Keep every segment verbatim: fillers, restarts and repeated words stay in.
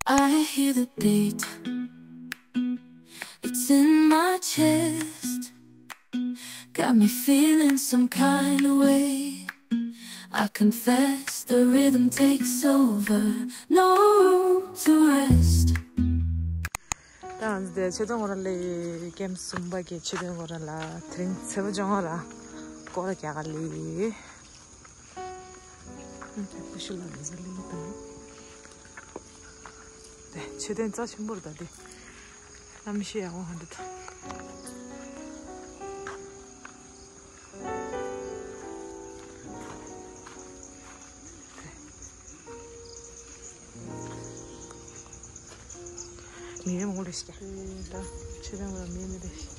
I hear the beat. It's in my chest. Got me feeling some kind of way. I confess the rhythm takes over. No room to rest. ད་ང་ཚོ་དེ་ཆོས་དོན་སྐོར་ར་ལ་ཀེམ་གསུམ་པ་གི་ཆོས་དོན་སྐོར་ར་ལ་དེ་རིང་ཚེ་བ་ལྗོངས་ར་སྐོར་ར་རྒྱག་ག་ལི། ཨ་ནི་ཁུ་ཤུ་ལ་ཟ་ལི་དང་། དེ་ཆོས་དོན་རྩ་ཆེན་པོ་རེད་ད་དེ། གནམ་གཤིས་ཡག་པོ་ཧ་འདུག་ད། མི་མང་པོ་རེད་ཤག་ད་ཆོས་དོན་སྐོར་མི་མི་རེད་ཤག་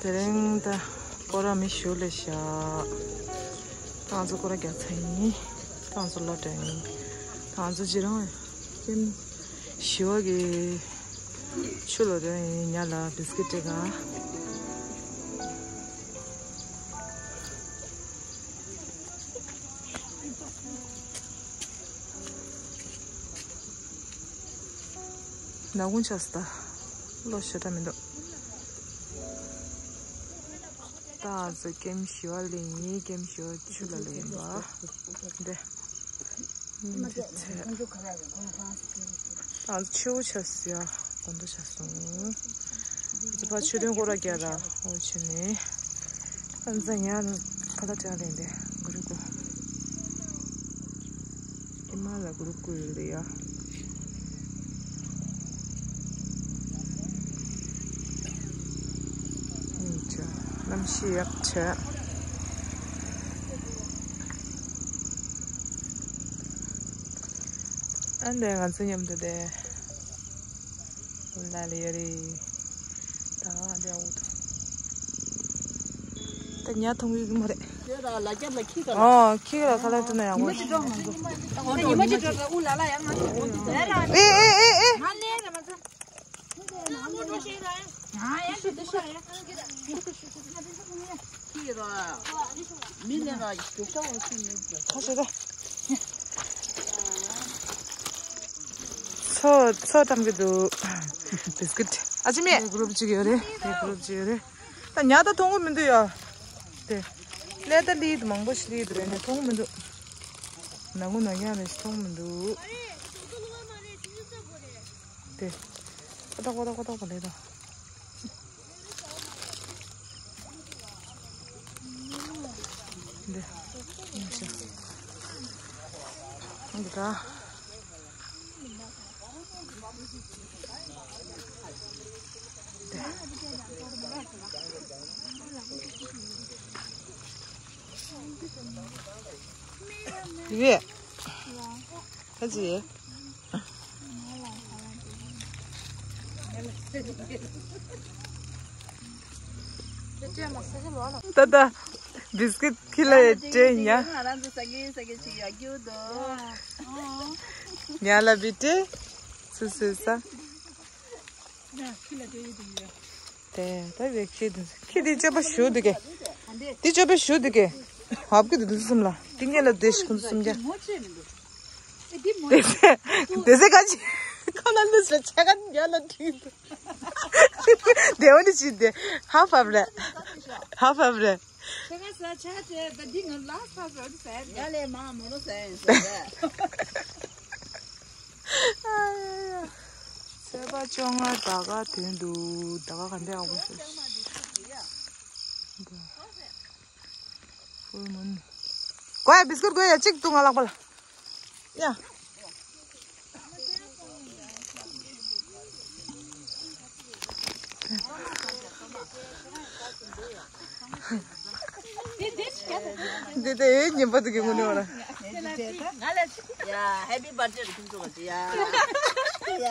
དེ་རིང་ད་སྐོར་ར་མི་ཞུ་ལེ་ཤག་ང་ཚོ་སྐོར་ར་རྒྱག་ཚར་ཡིན། ང་ཚོ་སློབ་གྲྭ་ཡིན། ང་ཚོ་ཇི་རང་ཀེམ་ཞི་བ་གི་ཆུ་ལོ་དོན་ཡིན། ཉ་ལ་བིས་ཀི་ཊི་སྤྲད་ག་ནག་ཁུང་ཆགས་སོང་ད། བློ་ཞེ་དྲག་མི་འདུག་ད་ང་ཚོ་ཀེམ་ཞི་བ་ལ་ཡིན། ཀེམ་ཞི་བ་ཆུ་ལ་ལ་ཡིན་པ། འདི། འདི་ཚེ། ད་ང་ཚོ་ཆུ་བོ་ཆགས་སོང་ཡ། དགོང་དྲོ་ཆགས་སོང་། ང་ཚོ་ཕར་ཆོས་དོན་སྐོར་ར་རྒྱག་ར་འོ་བྱས་ནས། ཨ་ཙི་ཉ་ཁ་ལག་སྤྲད་ལེན་དེ་གུ་རུ་ཀུ། ཨི་མ་ལ་གུ་རུ་ཀུ་ཡོད་ལེ་ཡ། ཨིན་ཅི། གནམ་གཤིས་ཡག་ཆེ། ཨ་འདྲ་ང་ཚོ་མཉམ་དུ་དེ། ལ་ལ་ཡ་རེད། ད་འདི་འུ་ཐུག་ད་ཉ་མཐོང་གི་མ་རེད། ཨོ་ཁྱི་ལ་ཁ་ལག་སྤྲད་ན་ཡག་པོ། ཉི་མ་གཅིག་འགྲོ་ཨུ་ལ་ལ་ཡང་ང་ཚོ་ཨེ་ཨེ་ཨེ་ཨེ། ང་ལས་ར་མ་ཚ། ང་ཡང་ཤི་དུ་ཤི། མི་ལ་ང་ཁ་ཤོ་ད། མཚོ་མཚོ་བཀྲམ་གྱི་འདུག་བིས་ཀིཊ། ཨ་ཅི་མེད། གུ་རུབ་ཅིག་ཡོད་རེད། དེ་གུ་རུབ་ཅིག་ཡོད་རེད། ད་ཉ་ད་མཐོང་གི་མི་འདུག་ཡ། དེ། ཀླད་ད་ལི་དུ་མང་པོ་ཞིག་ལི་དུ་རེད་ནས་མཐོང་གི་མི་འདུག་ནག་མོ་ནག་ཡ་རེ་ཞིག་མཐོང་གི་མི་འདུག་དེ། ཀོ་ཏོག་ཀོ་ཏོག་ཀོ་ཏོག་པ་ལས་ད། འདི། འདི་ད། འདི། ད་ཅི། ད་ད། བིས་ཀིཊ་ཁྱི་ལ་སྤྲད་ཉ། ང་རང་ཚོ་ཟ་གི་ཟ་གི་ཅིག་ཡོད་རྒྱུ་འདུག་ཉ་ལ་བི་ཏྲེ། སུ་སུ་ས། དེ་ད་བེ་ཁྱི་འདུག་ཁྱི་འདི་སྤྱོད་པ་ཞུ་འདུག་གེ་འདི་སྤྱོད་པ་ཞུ་འདུག་གེ་ཧབ་གི་འདུག་གསུམ་ལ་འདི་ངེད་ལ་བསྡད་ཤིག་ཁོང་ཚོ་གསུམ་ཀྱང་། དེ་ཚེ་དེ་ཚེ་ག་ཅི་ཁོ་ན་འདི་ཟེར་ཆ་ག་ཉ་ལ་འདྲི་འདུག་དེ་འོ་ནི་ཅི་དེ་ཧ་ཕབ་རེད། ཧ་ཕབ་རེད། ཆ་ག་ས་ཆ་དེ་ད་འདི་ང་ལ་ས་ཟེར་ཟེར་ཡ་ལས་མ་མོ་ནོ་ཟེར་ཟེར། ཚོད་པ་བཅོ་ལྔ་ད་ག་དོན་འདུག་ད་ག་ག་འདྲ་ཡག་པོ་ཟེར། ཧྥུལ་མུན། དགོས་ཡ་བི་སི་ཀུད་དགོས་ཡ་གཅིག་འདུག་ང་ལག་པ་ལ། ཡ། འདི་དེ་ཡོད་ཉན་པ་འདུག་གི་ངུ་ནི་བ་ལ། ཡ། Happy birthday རེ་ཁྱུང་ཚོ་བ་ཡ། ཡ།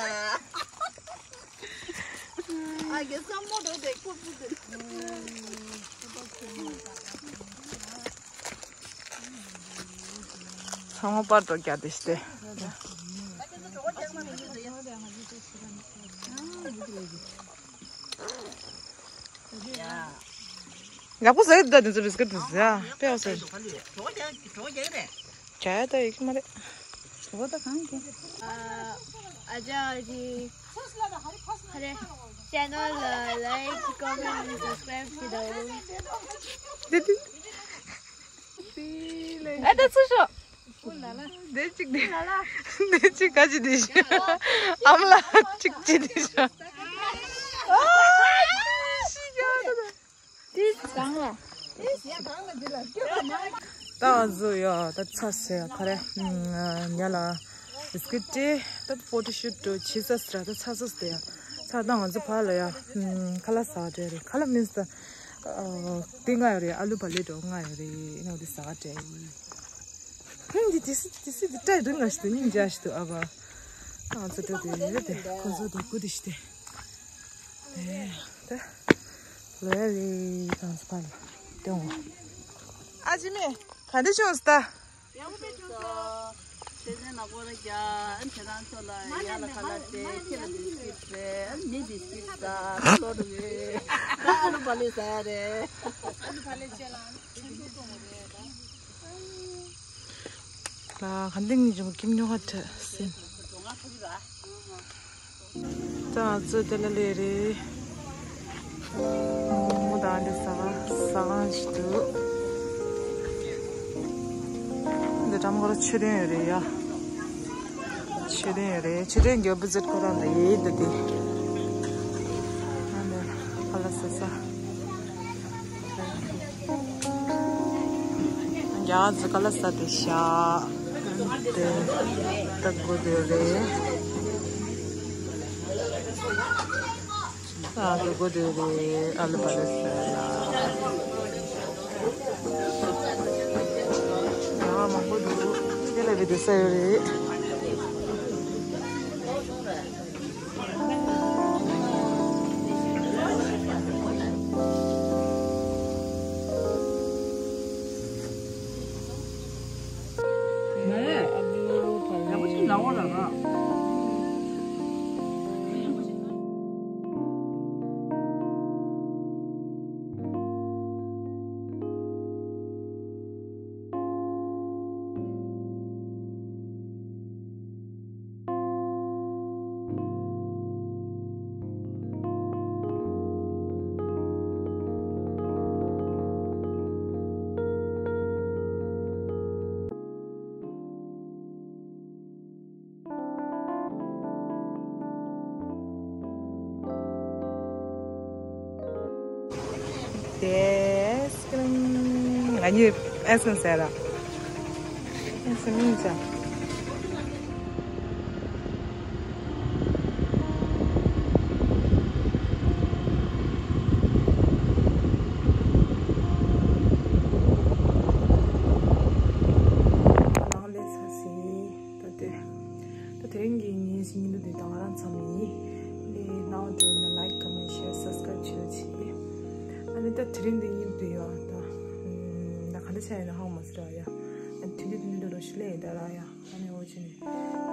ཨ་གེ་སམ་མོ་རོ་དེ་ཁོ་པུ་དེ། ཚང་མ་པར་འགྲོ་རྒྱག་དེ་ཤི་སྟེ། ཡག་པོ་ཟ་ཡི་འདུག་ད་དེ་ཚོ་བི་སི་ཀུད་དེ་ཟ་དཔེ་ཡག་ཟ་ཡི། བྱ་ཡ་ད་ཡི་གི་མ་རེད། ཨ་ཅག་ཨ་ཅི། ཧ་རེ། ཅེ་ནལ་ལ་ལའིཀ་ཀོ་མེན་སབ་སི་ཀ་རའིབ་བྱེད་དང་། དེ་དེ། ཨ་ད་ཚུར་ཤོག་དེ་གཅིག་དེ། དེ་གཅིག་ག་ཅི་དེ་ཤོག་ཨམ་ལ་གཅིག་ཅི་དེ་ཤོག་ད་ང་ཚོ་ཡ་ད་ཚ་ཟེར་ག་རེ། ཉ་ལ་བི་སི་ཀིཊ་དེ་ད་ཕོ་ཊོ་ཤུཊ་བྱེད་ས་ཟེར་ད་ཚ་ཟེར་དེ་ཡ། ཚ་ད་ང་ཚོ་ཕར་ལ་ཡ་ཁ་ལག་ཟ་བྲལ་རེད། ཁ་ལག་མིན་ས་ད་དེ་ང་ཡོད་རེད། ཨ་ལུ་བ་ལེ་འགྲོ་ང་ཡོད་རེད། ཨ་ནི་འོ་དེ་ཟ་བྲལ་ཡིན། ཧུམ། འདི་དེ་སི་དེ་སི་དེ་ཏྲ་རིང་ང་ཞིག་ཏུ་སྙིང་རྗེ་ཞིག་ཏུ་ཨ་བ། ང་ཚོ་འགྲོ་དེ་རེད་དེ་ཁོ་ཚོ་དེ་ཀུ་དེ་ཤི་དེ། ཨེ་ད་ལོ་ཡ་རེད། ང་ཚོ་ཕར་ལ་དེ་འོ། ཨ་ཅི་མེ་ག་འདི་བྱུང་སྟ། ཡག་པོ་བྱུང་སོ། ཆེ་ཆེན་ལ་སྐོར་ར་རྒྱ་ཨན་ཆེ་ཐང་ཚོ་ལ་ཡ་ལ་ཁ་ལ་ཏེ་ཁྱེད་ལ་བི་སི་ཀིཊ་རེད། ཨན་མི་བི་སི་ཀིཊ་ཟ་ལོ་རུ་ཡོད། ད་ཨ་ལུ་བ་ལེ་ཟ་ཡ་རེད། ཨ་ལུ་བ་ལེ་ཆེ་ལ་ཆེན་པོ་གཏོང་བ་རེད། ལ་ག་འདི་ངི་ཇུ་ཁྱིམ་ཉོ་ཧ་ཐ་སིན། ད་ང་ཚོ་དེ་ལ་ལས་རེད། མོ་དང་འདི་ཟ་ཟ་ཁང་ཞིག་འདུག་འདི་ཀྲམ་ཁོ་ར་མཆོད་རྟེན་ཡོད་རེད་ཡ། མཆོད་རྟེན་ཡོད་རེད། མཆོད་རྟེན་གྱི་ཨོ་པོ་ཟིཊ་ཁོ་རང་ལ་ཡེ་འདི་དེ། ཨ་ནི་ཁ་ལག་ཟ་ས། རྒྱ་ཟི་ཀ་ལ་ས་དེ་ཤ། དེ་ད་གོ་དེ་རེད། ཨ་དེ་གོ་དེ་རེད། ཨ་ལུ་པ་ལ་ས་ལ། ཨ་མང་པོ་འདུག་དེ་ལ་བི་དེ་ས་ཡོད་རེད། དེ་སྐྲན་ང་གཉིས་ཨེ་སི་ཀྲིམ་ཟེར་ར། ཨེ་སི་ཀྲིམ་ཡིན་ཙང་། ལགས་ལས་ཚར་སོང་། ད་དེ། ད་དེ་རིང་གི་ངའི་སྙིང་བསྡུས་དེ་ད་ང་རང་ཚང་མ་ཡིན། ངའི་ནང་དུ་ན་ལའིཀ་ཀོ་མེན་ཤེར་སབ་སི་ཀ་རའིབ་བྱེད་རོགས་བྱེད། ཨ་ནི་ད་དེ་རིང་འདི་སྙིང་བསྡུས་ཡོད་ད། ད་ག་འདྲ་བྱས་ཡིན་ན་ཧ་གོ་མ་སོང་ར་ཡ། ཨ་ནི་དེ་འདྲ་དེ་འདྲ་རོ་ཞུ་ལེ་ཡིན་ད་ར་ཡ། ཨ་ནི་འོ་བྱས་ནས།